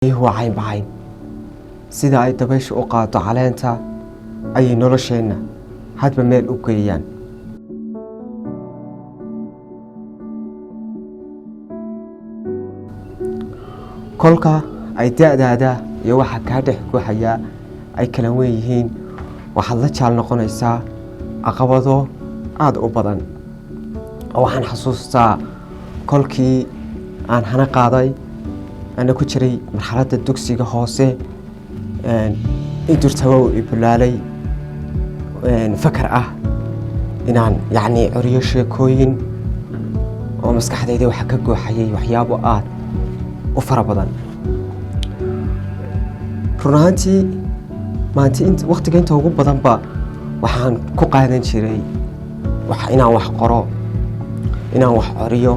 Waa caynbacayn. Sida ay dabayshu u qaado caleenta ayay nolosheenna hadba meel u geeyaan. Kolka ay da-daada iyo waxa kaa dhex guuxayaa ay kala weyn yihiin, waxaad la jaal noqonaysaa caqabado aada u badan. Oo waxaan xasuustaa kolkii aan hana qaaday, ana ku jiray marxaladda dugsiga hoose, indurtawow i bulaalay fakar ah inaan yacni coriyo sheekooyin, oo maskaxdayda waxaa ka gooxayay waxyaabo aada u fara badan. Run ahaantii, maanta waktiga inta ugu badanba waxaan ku qaadan jiray inaan wax qoro, inaan wax coriyo.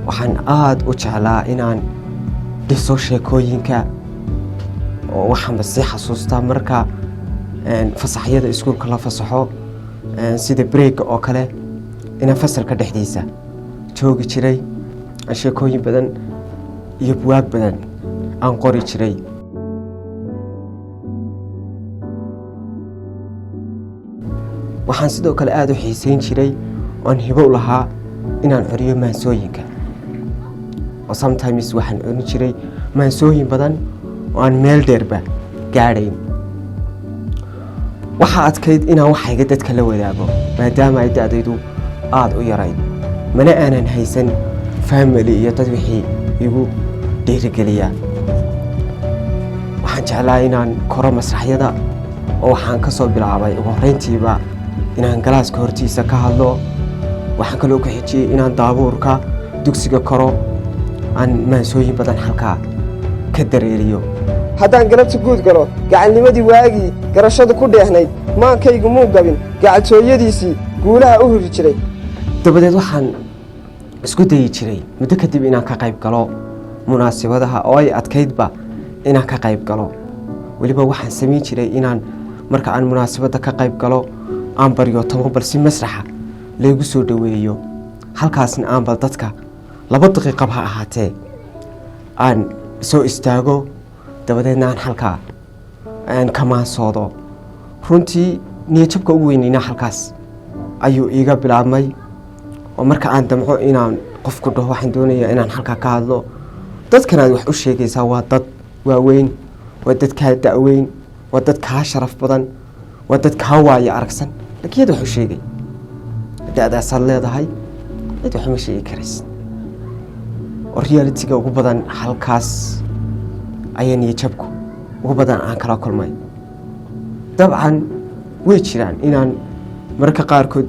Waxaan aada u jeclaa inaan dhiso sheekooyinka, oo waxaanba sii xasuustaa marka fasaxyada iskuulka la fasaxo, sida break-ga oo kale, inaan fasalka dhexdiisa joogi jiray, aan sheekooyin badan iyo buwaag badan aan qori jiray. Waxaan sidoo kale aada u xiiseyn jiray oon hibo u lahaa inaan coriyo maansooyinka, oo sometimes waxaan orin jiray maansooyin badan oo aan meel dheerba gaadhayn. Waxaa adkayd inaan waxayga dadka la wadaago, maadaama ay da-daydu aada u yarayd, mana aanan haysan family iyo dad wixii igu dhiirigeliya. Waxaan jeclaa inaan koro masraxyada, oo waxaan ka soo bilaabay ugu horreyntiiba inaan galaaska hortiisa ka hadlo. Waxaan kaloo ku xijiyey inaan daabuurka dugsiga koro, aan maansooyin badan halkaa ka dareeriyo. Haddaan galabta guud galo, gacalnimadii waagii garashadu ku dheehnayd, maankaygu muu gabin gacaltooyadiisii guulaha u huri jiray. Dabadeed waxaan isku dayi jiray muddo kadib inaan ka qayb galo munaasibadaha, oo ay adkaydba inaan ka qayb galo. Weliba waxaan samayn jiray inaan marka aan munaasabadda ka qayb galo aan baryo toban bal si masraxa laygu soo dhoweeyo, halkaasna aan bal dadka 2 daqiiqaba ha ahaatee aan soo istaago, dabadeedna aan halkaa aan ka maansoodo. Runtii niyajabka ugu weyneyna halkaas ayuu iiga bilaabmay, oo marka aan damco inaan qofku dhaho waxaan doonayaa inaan halkaa ka hadlo, dadkan aad wax u sheegaysaa waa dad waaweyn, waa dad kaa da-weyn, waa dad kaa sharaf badan, waa dad kaa waayo aragsan, laakiin yad wax u sheegay? Da-daasaad leedahay, cid waxuma sheegi karaysa. Oo reality-ga ugu badan halkaas ayaa niyajabku ugu badan aan kala kulmay. Dabcan way jiraan inaan mararka qaarkood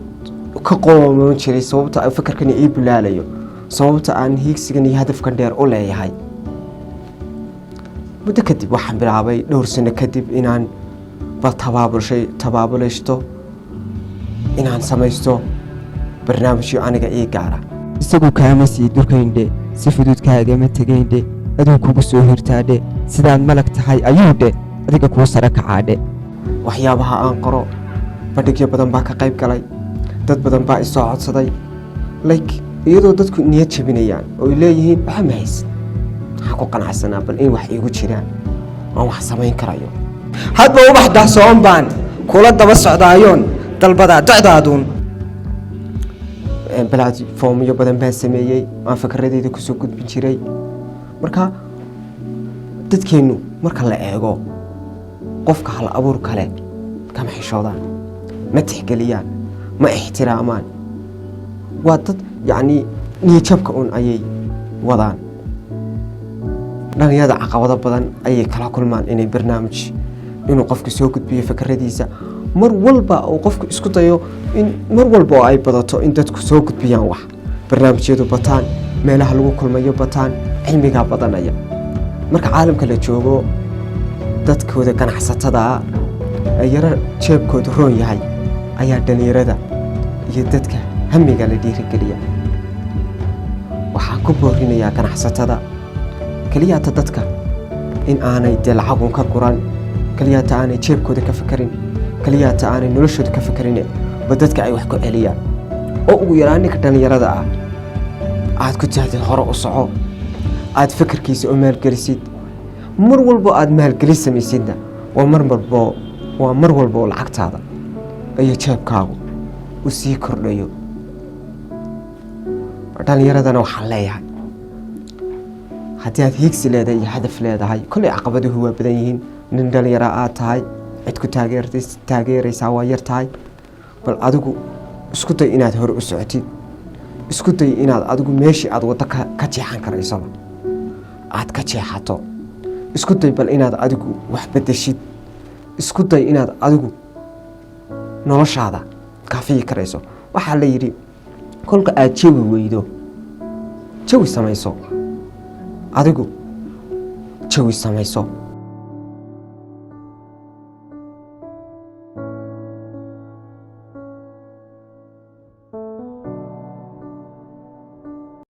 ka qoomoon jiray sababta aan fakarkan ii bulaalayo, sababta aan hiigsigan iyo hadafkan dheer u leeyahay. Muddo kadib waxaan bilaabay, dhowr sano kadib, inaan bal tabaabulshay tabaabulaysto inaan samaysto barnaamijyo aniga ii gaara. Isagu kaama sii durkayndhe, si fudud kaagama tegayndhe, aduu kugu soo hirtaadhe, sidaad malag tahay ayuu dhe adiga kuu sare kacaadhe. Waxyaabaha aan qoro bandhigyo badan baa ka qayb galay, dad badan baa isoo codsaday, like iyadoo dadku niyad jabinayaan oo ay leeyihiin waxa ma haysan. Waxaan ku qanacsanaa bal in wax iigu jiraan, aan wax samayn karayo. Hadba ubax dahsoon baan kula daba socdaayoon dalbadaa docdaaduun. Platform-yo badan baan sameeyey, aan fikradeyda kusoo gudbin jiray. Marka dadkeennu marka la eego qofka hal abuur kale kama xishoodaan, ma tixgeliyaan, ma ixtiraamaan. Waa dad yacni niyajabka un ayay wadaan. Dhalinyarada caqabado badan ayay kala kulmaan inay barnaamij, inuu qofku soo gudbiyo fikradiisa. Mar walba uu qofku isku dayo in mar walba oo ay badato in dadku soo gudbiyaan wax, barnaamijyadu bataan, meelaha lagu kulmayo bataan, cilmigaa badanaya. Marka caalamka la joogo, dadkooda ganacsatada ee yaro jeebkoodu roon yahay ayaa dhalinyarada iyo dadka hamiga la dhiirigeliya. Waxaan ku boorinayaa ganacsatada keliyaata dadka in aanay dee lacagun ka guran, keliyaata aanay jeebkooda ka fakarin, keliyaata aanay noloshooda ka fakarin, ba dadka ay wax ku celiyaan, oo ugu yaraan ninka dhallinyarada ah aad ku tihdid hore u soco, aad fikirkiisa u maalgelisid. Mar walbo aada maalgelin samaysidna waa mar walbo lacagtaada iyo jeebkaagu u sii kordhayo. Dhalinyaradana waxaan leeyahay, haddii aad hiigsi leedahay iyo hadaf leedahay, kolley caqabaduhu waa badan yihiin. Nin dhalinyara aad tahay, cid ku taageeraysaa waa yar tahay. Bal adigu isku day inaad hore u socotid. Isku day inaad adigu meeshii aad waddo ka jeexan karaysaba aad ka jeexato. Isku day bal inaad adigu wax bedeshid. Isku day inaad adigu noloshaada kaafiyi karayso. Waxaa la yidhi, kolka aad jawi weydo, jawi samayso. Adigu jawi samayso.